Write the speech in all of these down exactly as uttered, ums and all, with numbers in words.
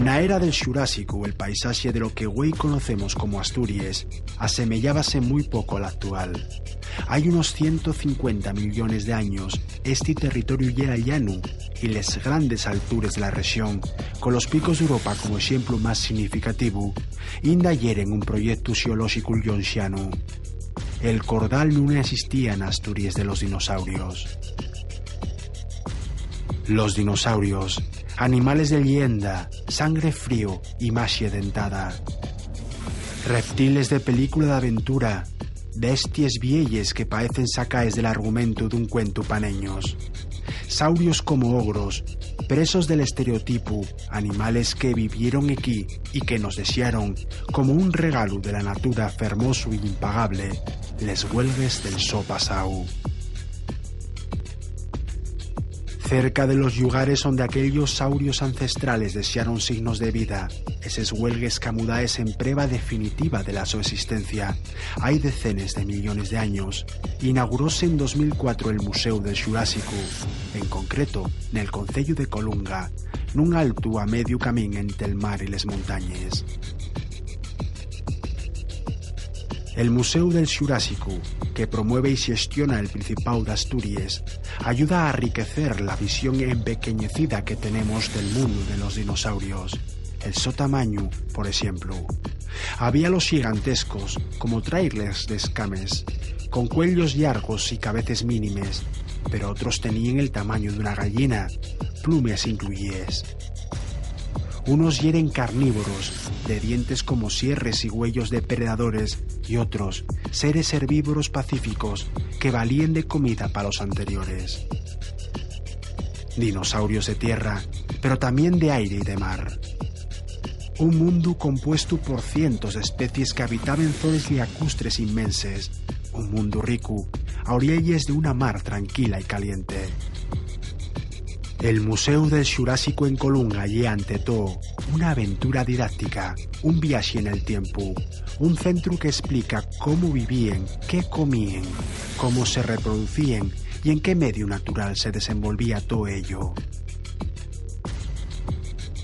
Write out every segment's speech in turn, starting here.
Na era del Xurásicu, el paisaxe de lo que güei conocemos como Asturies asemeyábase mui poco al actual. Hai unos ciento cincuenta millones d'años, esti territoriu yera llanu, y les grandes altures de la rexón, colos picos d'Europa como exemplu más significativu, inda yeren un proyectu xeolóxicu llonxanu. El cordal nun existía na Asturies de los dinosaurios. Los dinosaurios, animales de leyenda, sangre frío y maxia dentada. Reptiles de película d'aventura, besties vieyes que paecen sacaes del argumentu d'un cuentu pa neños. Saurios como ogros, presos del estereotipu, animales que vivieron equí y que nos dexaron, como un regalu de la natura fermosu y impagable, les güelgues del so pasáu. Cerca de los llugares onde aquellos saurios ancestrales dexaron signos de vida, eses güelgues camudaes en preba definitiva de la so existencia, hai decenes de millones de años, inauguróse en dos mil cuatro el Muséu del Xurásicu, en concreto, nel conceyu de Colunga, nun altu a mediu camín ente'l mar y les montañes. El Muséu del Xurásicu, que promueve y xestiona el Principáu d'Asturies, ayuda a arriquecer la visión empequeñecida que tenemos del mundu de los dinosaurios. El so tamañu, por exemplu. Había los xigantescos, como trailers d'escames, con cuellos llargos y cabeces mínimes, pero otros teníen el tamañu d'una gallina, plumes incluíes. Unos yeren carnívoros, de dientes como sierres y güeyos depredadores, y otros, seres herbívoros pacíficos que valíen de comida pa los anteriores. Dinosaurios de tierra, pero tamién de aire y de mar. Un mundu compuestu por cientos d'especies que habitaben zones llacustres inmenses, un mundu ricu, a orielles d'una mar tranquila y caliente. El Muséu del Xurásicu en Colunga ye, ante too, una aventura didáctica, un viaxe nel tiempu, un centru qu'esplica cómo vivíen, qué comíen, cómo se reproducíen y en qué mediu natural se desenvolvía too ello.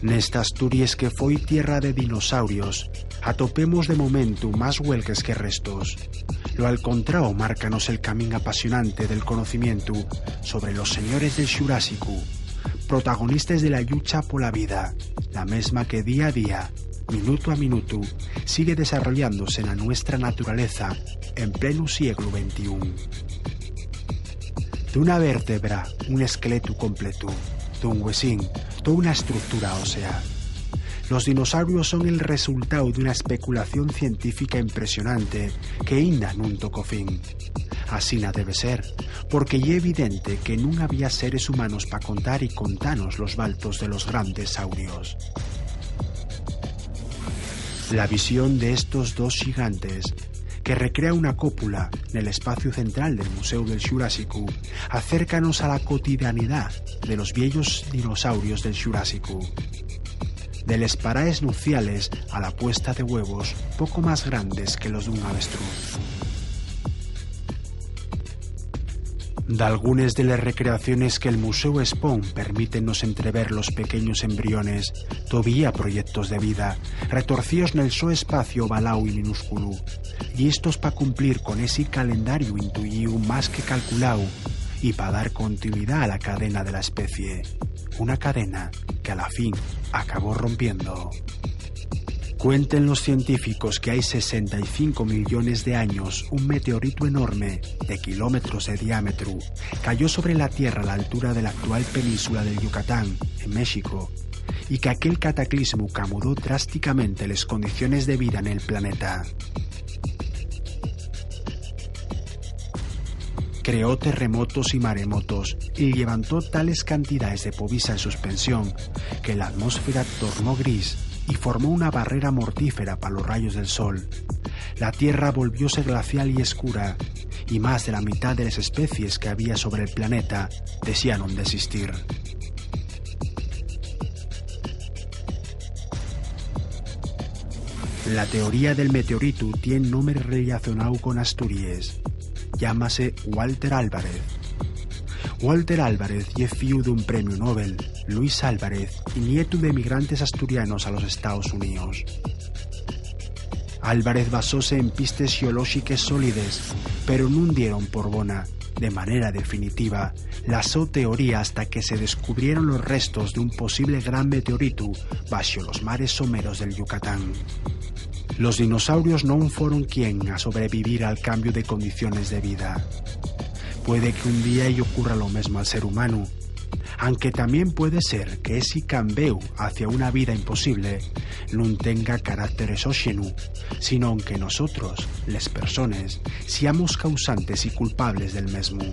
Nesta Asturies que foi tierra de dinosaurios, atopemos de momentu más güelgues que restos. Lo alcontrao márcanos el camín apasionante del conocimientu sobre los señores del Xurásicu, protagonistes de la llucha pola vida, la mesma que día a día, minutu a minutu, sigue desarrollándose na nuestra naturaleza en plenu sieglu ventiún. D'una vértebra, un esqueletu completu, d'un huesín, toa una estructura ósea. Los dinosaurios son el resultáu d'una especulación científica impresionante que inda nun tocó fin. Asina debe ser, porque ye evidente que nun había seres humanos pa contar y contanos los baltos de los grandes saurios. La visión de estos dos xigantes, que recrea una cópula nel espaciu central del Muséu del Xurásicu, acércanos a la cotidianidá de los vieyos dinosaurios del Xurásicu, de les paraes nuciales a la puesta de güevos poco más grandes que los d'un avestruz. Dalgunes de les recreaciones que'l muséu espón permítennos entrever los pequeños embriones, tovía proyectos de vida, retorcíos nel so espaciu ovaláu y minúsculu, llistos pa cumplir con esi calendariu intuyíu más que calculáu y pa dar continuidá a la cadena de la especie, una cadena que a la fin acabó rompiendo. Cuenten los científicos que hai sesenta y cinco millones de años, un meteoritu enorme, de quilómetros de diámetru, cayó sobre la Tierra a la altura de la actual península del Yucatán, en México, y que aquel cataclismu camudó drásticamente les condiciones de vida nel planeta. Creó terremotos y maremotos, y llevantó tales cantidaes de povisa en suspensión que la atmósfera tornó gris y formó una barrera mortífera pa los rayos del sol. La Tierra volvióse glacial y escura, y más de la mitá de les especies que había sobre el planeta dexaron d'esistir. La teoría del meteoritu tien nome rellacionáu con Asturies. Llámase Walter Álvarez. Walter Álvarez ye fíu d'un premiu Nobel, Luis Álvarez, y nietu d'emigrantes asturianos a los Estaos Uníos. Álvarez basóse en pistes xeolóxiques sólides, pero nun dieron por bona, de manera definitiva, la so teoría hasta que se descubrieron los restos d'un posible gran meteoritu baxo los mares someros del Yucatán. Los dinosaurios non foron quien a sobrevivir al cambiu de condiciones de vida. Puede que un día-y ocurra lo mesmo al ser humanu, anque tamién puede ser que esi cambéu hacia una vida imposible nun tenga carácter exóxenu, sinón que nosotros, les persones, siamos causantes y culpables del mesmu.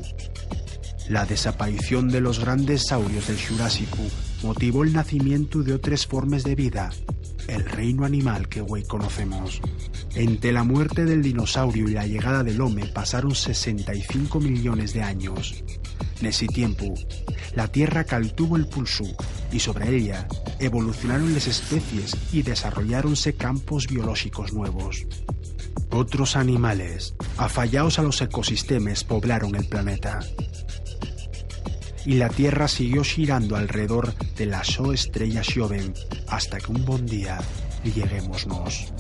La desapaición de los grandes saurios del Xurásicu motivó'l nacimientu de otres formes de vida, el reinu animal que güei conocemos. Ente la muerte del dinosauriu y la llegada del home pasaron sesenta y cinco millones de años. Nesi tiempu, la Tierra caltuvo el pulsu y sobre ella evolucionaron les especies y desarrolláronse campos biolóxicos nuevos. Otros animales, afallaos a los ecosistemes, poblaron el planeta. Y la Tierra siguió xirando alredor de la so estrella xoven hasta que un bon día lleguemos nós.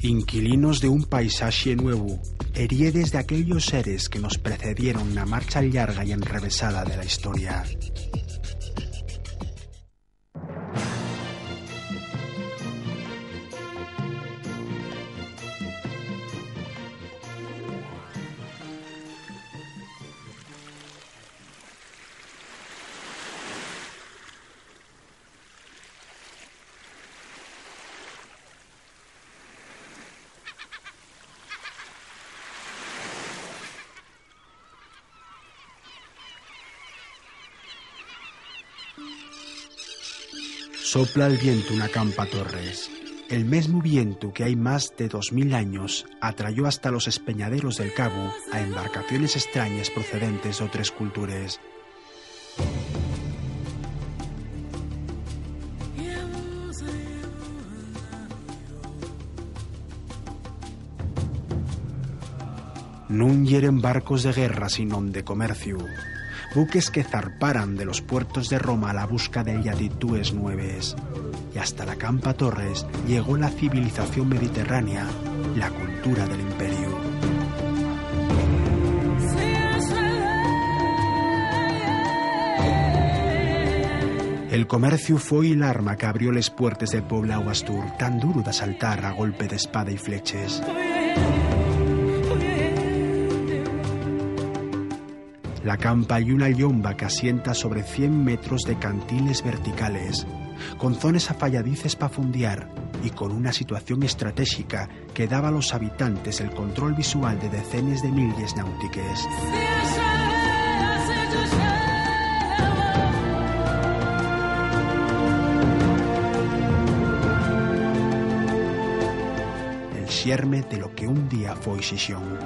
Inquilinos de un paisaxe nuevu, heriedes de aquellos seres que nos precedieron na marcha llarga y enrevesada de la historia. Sopla'l vientu na Campa Torres, el mesmu vientu que hai más de dos mil años atrayó hasta los espeñaderos del Cabu a embarcaciones estrañes procedentes d'otres cultures. Nun yeren barcos de guerra, sinón de comerciu. Buques que zarparan de los puertos de Roma a la busca de llatitúes nueves. Y hasta la Campa Torres llegó la civilización mediterránea, la cultura del imperio. El comerciu foi l'arma qu'abrió les puertes del pobláu astur, tan duru d'asaltar a golpe d'espada y fleches. La Campa ye una llomba qu'asienta sobre cien metros de cantiles verticales, con zones afayadices pa fondiar y con una situación estratéxica que daba a los habitantes el control visual de decenes de milles náutiques. El xerme de lo que un día foi Xixón.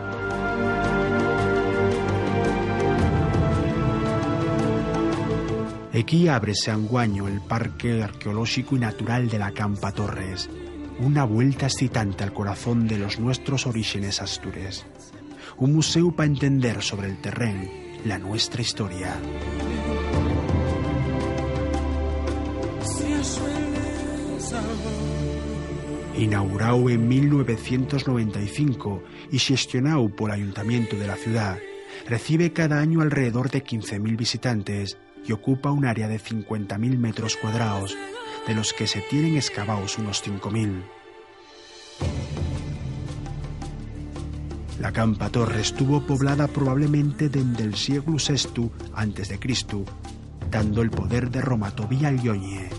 Equí ábrese anguaño el Parque Arqueolóxicu y Natural de la Campa Torres, una vuelta excitante al corazón de los nuestros oríxenes astures. Un muséu pa entender sobre el terrén la nuestra historia. Inauguráu en mil novecientos noventa y cinco y xestionáu pol Ayuntamientu de la ciudá, recibe cada añu alredor de quince mil visitantes y ocupa un área de cincuenta mil metros cuadraos, de los que se tienen escavaos unos cinco mil. La Campa Torres estuvo poblada probablemente dende'l sieglu sestu antes de Cristu, tando'l poder de Roma tovía lloñe.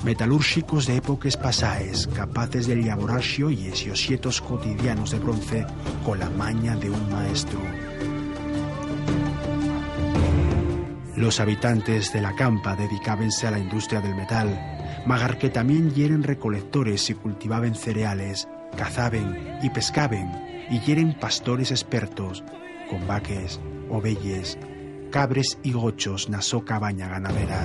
Metalúrxicos de époques pasaes, capaces de llaborar xoyes y oxetos cotidianos de bronce cola maña de un maestru. Los habitantes de la Campa dedicábense a la industria del metal, magar que tamién yeren recolectores y cultivaben cereales, cazaben y pescaben, y yeren pastores espertos, con vaques, ovelles, cabres y gochos na so cabaña ganadera.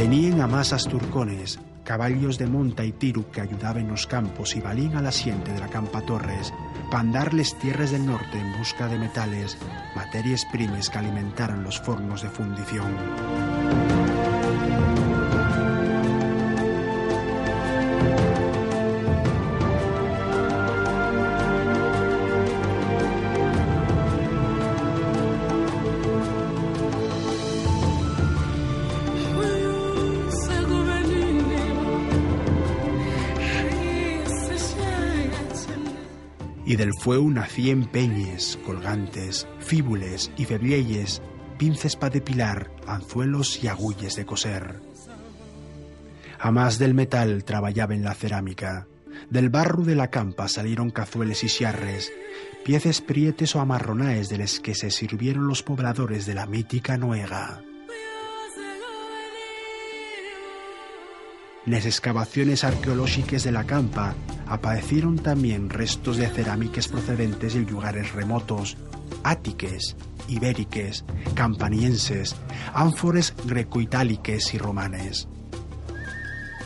Teníen amás asturcones, caballos de monta y tiru qu'ayudaben nos campos y valíen a la xente de la Campa Torres p'andar les tierres del norte en busca de metales, materies primes qu'alimentaran los fornos de fundición. Y del fueu nacíen peñes, colgantes, fíbules y feblielles, pinces pa depilar, anzuelos y agulles de coser. Amás del metal, trabayaben la cerámica. Del barru de la campa salieron cazueles y xarres, pieces prietes o amarronaes de les que se sirvieron los pobladores de la mítica Noega. Nes excavaciones arqueolóxiques de la campa apaecieron tamién restos de cerámiques procedentes de llugares remotos, átiques, ibériques, campanienses, ánfores grecoitáliques y romanes.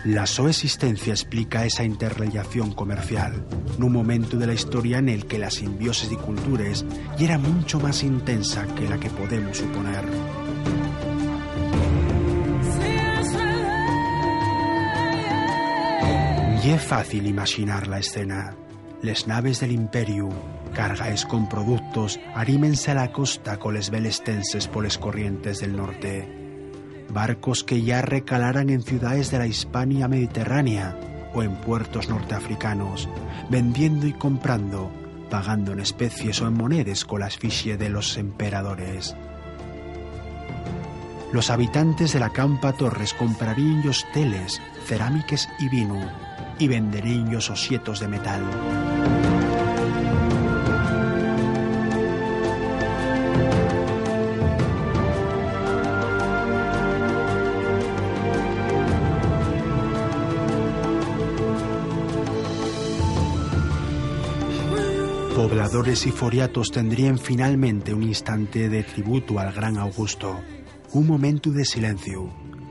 La so esistencia esplica esa interrelación comercial, nun momentu de la historia nel que la simbiosis de cultures yera muncho más intensa que la que podemos suponer. Ye fácil imaxinar la escena. Les naves del Imperiu, cargaes con productos, arímense a la costa coles veles tenses poles corrientes del norte. Barcos que yá recalaran en ciudaes de la Hispania mediterránea o en puertos norteafricanos, vendiendo y comprando, pagando en especies o en monedes cola asfixie de los emperadores. Los habitantes de la Campa Torres compraríen-yos teles, cerámiques y vinu, y venderíen-yos oxetos de metal. Pobladores y foriatos tendríen finalmente un instante de tributu al gran Augusto. Un momentu de silenciu,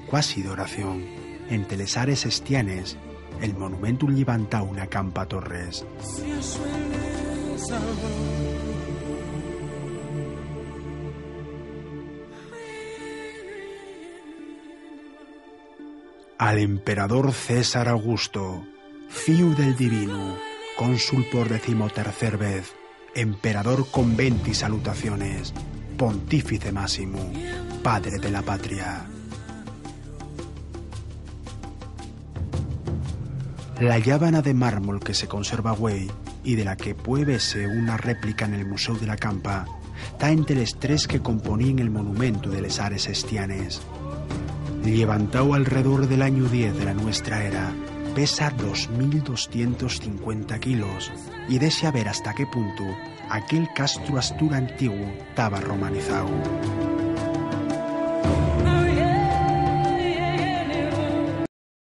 cuasi d'oración, ente les ares estianes, el monumentu llibantao na Campa Torres. Al emperador César Augusto, fíu del divinu, cónsul por decimotercer vez, emperador con venti salutaciones, pontífice máximo, padre de la patria. La llábana de mármol que se conserva güei y de la que pue vese una réplica nel Muséu de la Campa, ta ente les tres que componíen el monumentu de les ares estianes. Llevantao alredor del añu diez de la nuestra era, pesa dos mil doscientos cincuenta kilos y dexa ver hasta qué puntu aquel castru astur antiguu taba romanizao.